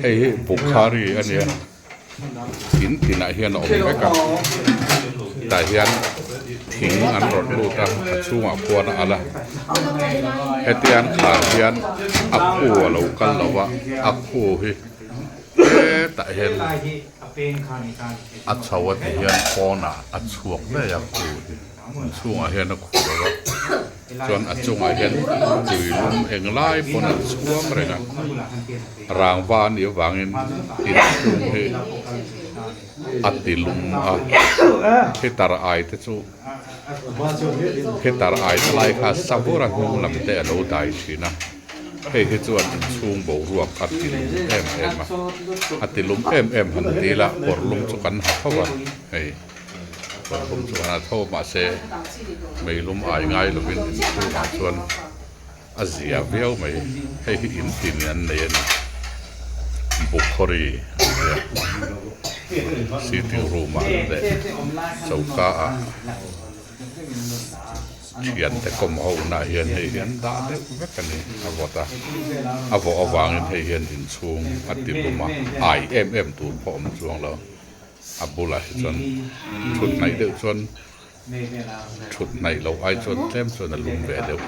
Hei hi Bukhari a nia in tinah hian a awm vek a tah hian thing an rawn lut a a chhungah khuan a alh a hetia an khar hian a khu a lo kal lo va a khu hi hetah hian a chho a ti hian pawnah a chhuak daih a khu hi inchhungah hian a khu lo va. Chuan a chungah hian tui lum eng lai pawn an chhuang reng a, rangva a nih avangin inchhung hi a ti lum a, heater ai te chu heater ai te lai kha savur a hnung lam te a lo dai thin a, hei hi chuan inchhung boruak a ti lum em em a, a ti lum em em han ti ila kawr lum chu kan ha tho a hei. Kawrlum chuan a tho mahse meilum ai ngai lovin inchhungah chuan a zia viau mai. Hei hi in tin in an nei a ni. Bukhori an tia sitting room ah leh choka ah thiante kawm ho nah hian hei hi an dah deuh vek a ni a vawt a. A vawh avangin hei hian inchhung a ti lum a, ai em em tur pawh awm chuang lo. A bulah hi chuan thut hnaih deuh chuan thut hnaih loh ai chuan tlem chuan a lum ve deuh.